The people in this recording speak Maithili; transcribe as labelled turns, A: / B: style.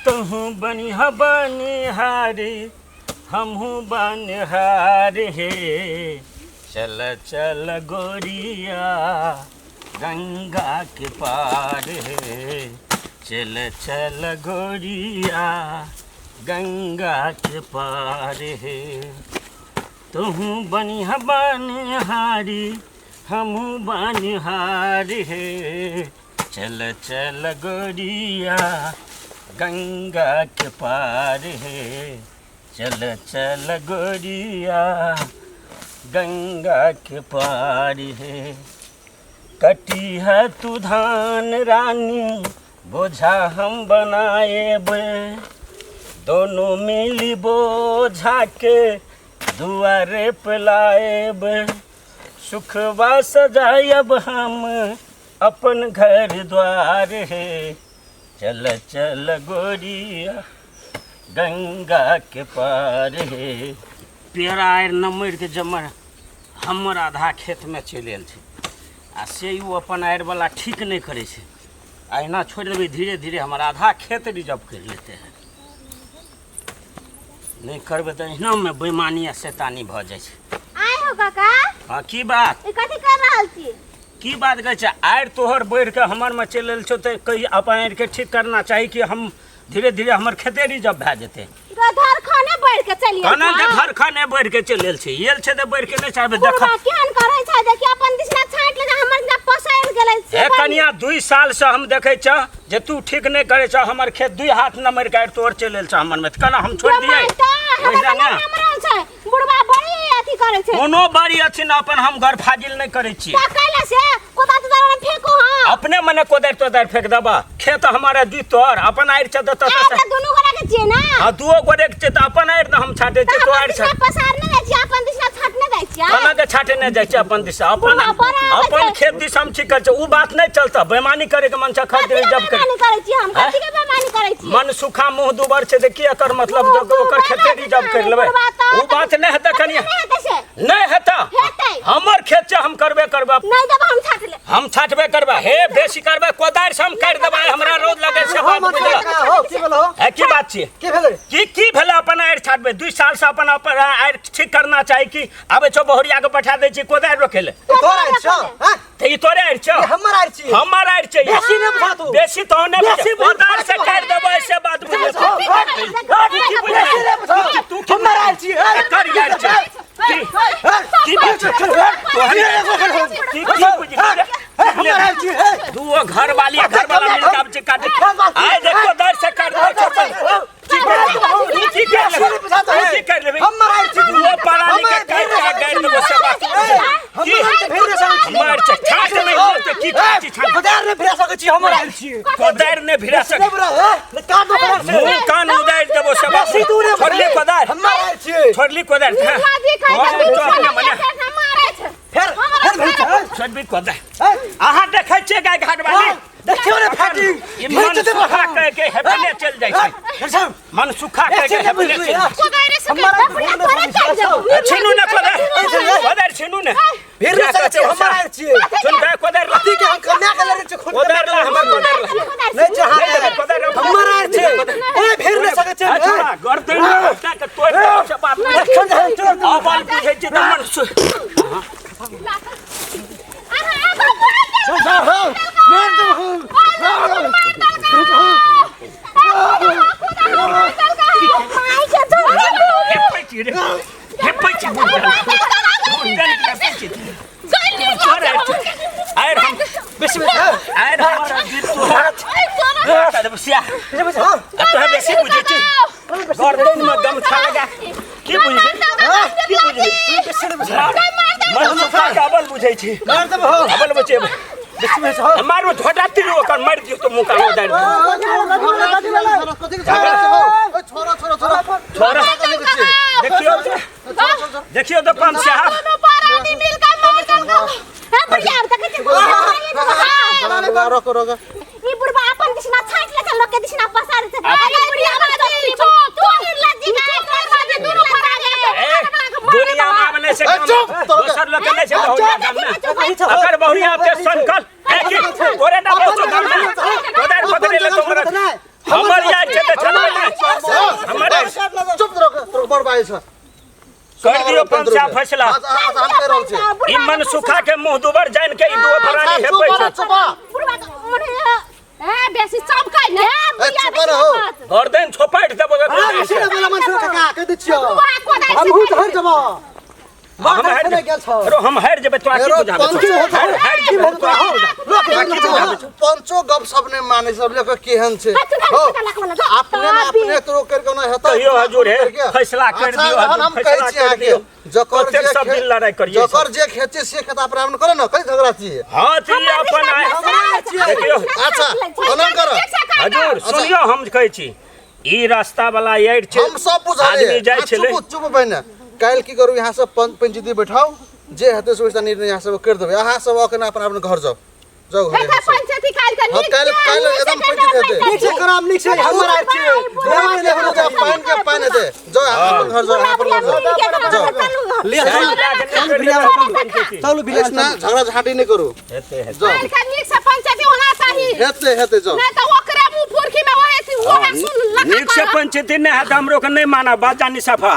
A: तहूँ बनिहा बनिहारी हमहूँ बनिहार हे चल चल गोरिया गंगा के पार हे चल चल गोरिया गंगा के पार हे तोहूँ बनिहा बनिहारी हमहूँ बनिहार हे चल चल गोरिया गंगा के पार हे चल चल गोरिया गंगा के पार हे कटी है तू धान रानी बोझा हम बनाएब दोनों मिली बोझा के दुआरे पे लाएब सुखवा सजायब हम अपन घर द्वार हे चल चल गोरिया गंगा के पार हे। पेड़ा आरि नमरि के जमर हमर आधा खेतमे चलि आयल छै आ से ओ अपन आरिवला ठीक नहि करै छै आ एना छोड़ि देबै धीरे धीरे हमर आधा खेत रिजर्व करि लेते हैं। नहि करबै तऽ एहिनामे बेईमानी आ शैतानी भऽ जाइ छै।
B: आइ हो काका।
A: हँ, की बात?
B: ई कथी कर रहल छी?
A: की बात कहै छै? आरि तोहर बढ़ि कऽ हमरमे चलि आयल छौ तऽ कही अपन आरिके ठीक करना चाही कि हम धीरे धीरे हमर खेते रिजर्व भए जेतै।
B: धरखने बढ़ि के चलि
A: गेल। केना के धरखने बढ़ि के चलि गेल छै? आयल छै तऽ बढ़ि के नहि चाहबै देख।
B: बुढ़बा केहन करै छै देखि, अपन दिसना छाँटि लेने हमर दिसना पसरि गेलै।
A: हे कनिया, 2 साल से हम देखै छह जे तू ठीक नहि करै छह, हमर खेत 2 हाथ नमरि के तोर चलि आयल छह हमर में, केना हम छोड़ि दियै?
B: ओहिना ने बुढ़बा बड़ी अथी करै छै।
A: कोनो बड़ी अथी न, अपन हम घर फाजिल नहि करै छी।
B: तऽ कैला से कोदार तोदार फेंको। हां,
A: अपने मने कोदार तोदार फेंक देबा? खेत हमारा दुई तोर अपन आरि छै तऽ
B: तऽ दुनू गोरा के छियै ना।
A: हां, दुओ गोरे के छियै तऽ अपन आरि ने हम छाटै छियै, तो आरि
B: छाट पसार नै जाइ छियै, अपन दिशा छाटने जाइ छियै।
A: केना के छाटे नहि जाइ छियै अपन दिशा? अपन अपन खेत दिस हम ठीक करै छियै, उ बात नहि चलता। बेईमानी करे के मन छै खरीद
B: जब कर करै छियै हम। कथी के बेईमानी करै छियै?
A: मन सुखा मुंह दुबर छै तऽ की एकर मतलब? जब ओकर खेते रिजर्व कर लेबै उ बात नहि हेतै कनिया, नहि हेतै। हमर खेत छै, हम करबे करबै।
B: नहि देब हम छाट ले,
A: हम छाटबे करबै। हे बेसी करबै कोदारि से हम काटि देबै, हमरा रौद लगै छै। बात बुझल
C: हो? की भेल हो?
A: हे की बात छियै?
C: की भेलै?
A: की की भेलै? अपन आरि छाटबै, 2 साल से अपन अपन आरि ठीक करना चाही कि आबै छौ बहुरिया के पठा दै छी कोदारि रोकै ले।
C: तोरा आरि छौ?
A: हां, तऽ ई तोरे आरि छौ?
C: हमर आरि छी,
A: हमर आरि छै।
C: बेसी नहि बुझा तू,
A: बेसी तो नहि
C: बेसी
A: कोदारि से काटि देबै से बात बुझल।
C: तू हमर आरि छी?
A: एकर आरि छै। की की बात छै तोहर? की की बुझ दूओ घर वाली घर वाला मिल के आब छै काटे आइ देखो दर से काट दे। की की कर लेबै? की कर लेबै? दूओ परानी के काट के गाड़ि देबो से बात।
C: की
A: हमर छै? छाट नहि तऽ की करै छी? छाट
C: कोदारि नहि भिरा सकै छी, हमर आयल छी।
A: कोदारि नहि भिरा सकै, मुँह कान उदारि देबो से बात। छोड़ली कोदारि,
C: हमर आयल छी,
A: छोड़ली कोदारि।
C: फेर फेर भेल छै।
A: छोड़बी कोदारि? अहाँ देखै छियै गाय घाट वाली,
C: देखियौ ने फाटी
A: ई मन सुखा कह के हेबले चलि जाइ छै, मन सुखा कह के हेबले चलि जाइ छै। छीनू ने कोदारि, कोदारि छीनू ने।
C: फिर नहि सकै छी, हमर आयल छी।
A: सुन बे, कोदारि ला।
C: अथी के हम कन्या के लड़े छी खुद।
A: कोदारि ला, हमर कोदारि ला।
C: नहि छै हाथ, हमर आयल छी। ओए फिर नहि सकै छी।
A: अच्छा, गर्दन में के तोड़ि देबो से बात। अबल बुझै छी तऽ मन सु बेसी बुझै छी, गर्दनमे गमछा लगा की बुझबै? की बुझबै? मन सुखा के अबल बुझै छी, अबल बचेबै। मारू झोटा तिरू ओकर मारि दियौ तऽ मुँह कान उदारि दियौ। छोरा, देखियौ, देखियौ तऽ पंच साहब।
B: ई बुढ़बा अपन दिसना छाँटि ले छै, लोक के दिसना पसार छै। ई बुढ़िया तू निर्लज्जी गाय दुनू फरागे।
A: दुनिया में आब नहि छै, दोसर लोक के नहि छै बहुरिया गाम में। अकर बहुरिया के सनकल ए की तोरे ना बहु गाम में कोदारि पकड़े ले। तोमरा हमर यार छै तऽ छनबै।
D: बाजै छ।
A: कर दियो पंचा फैसला।
D: हम कहि रहल छी।
A: ई मन सुखा के मुंह दुबर जान के ई दुओ प्राणी हेपै छै।
D: चुप
B: मने ए बेसी चमकै ने
D: चुप रहो।
A: गर्दन छोपाटि देबो।
C: बेसी ने बोला मनसुख काका, कहि दै छियौ। हमहूँ तऽ हारि जेबौ।
A: हम हारि जेबै, हम हारि जेबै, तोरा की बुझाबै छौ? हारि जेबै तोरा।
D: पंचो गप सब नहि मानै सब लेके केहन छै हो, अपने ने अपने तोरो कर के हेतै।
A: कहियो हजूर हे, फैसला कर दियो।
D: हम कहै छी अहाँके, जकर
A: जे सब दिन लड़ाई करियै,
D: जकर जे खेत छै से खेत अपना अपना करे न, कहि झगड़ा छियै।
A: हां त ई अपन देखियो।
D: अच्छा कोना कर
A: हजूर, सुनियो, हम कहै छी ई रास्ता वाला एड छै,
D: हम सब बुझलियै।
A: आदमी जाइ छलै।
D: चुप चुप बहिने, काल्हि की करू, यहाँ सब पंचायती बैठाउ, जे हेतै से ओहिसँ निर्णय यहाँ सब कर देबै। अहाँ सब अकेना अपन अपन घर जाउ, जाउ घरे।
B: पंचायती काल्हि के
D: नीक, काल्हि काल्हि एकदम पंचायती हेतै।
C: नीक से कराम, नीक से हमर आर छी
D: पानि के पानि हेतै। जाउ अपन घर जाउ, अपन घर जाउ।
C: ले चलू, चलू,
D: झगड़ा झाँटी नहि करू।
A: हेतै हेतै,
B: काल्हि के नीक से पंचायती होना चाही।
D: हेतै हेतै, जाउ।
B: नहीं तो ओकरे मुंह पुरखी में ओहे थी, ओहे सुन लखा।
A: नीक से पंचायती नहि हेतै, हमरो के नहि मानब बात जानी सफा।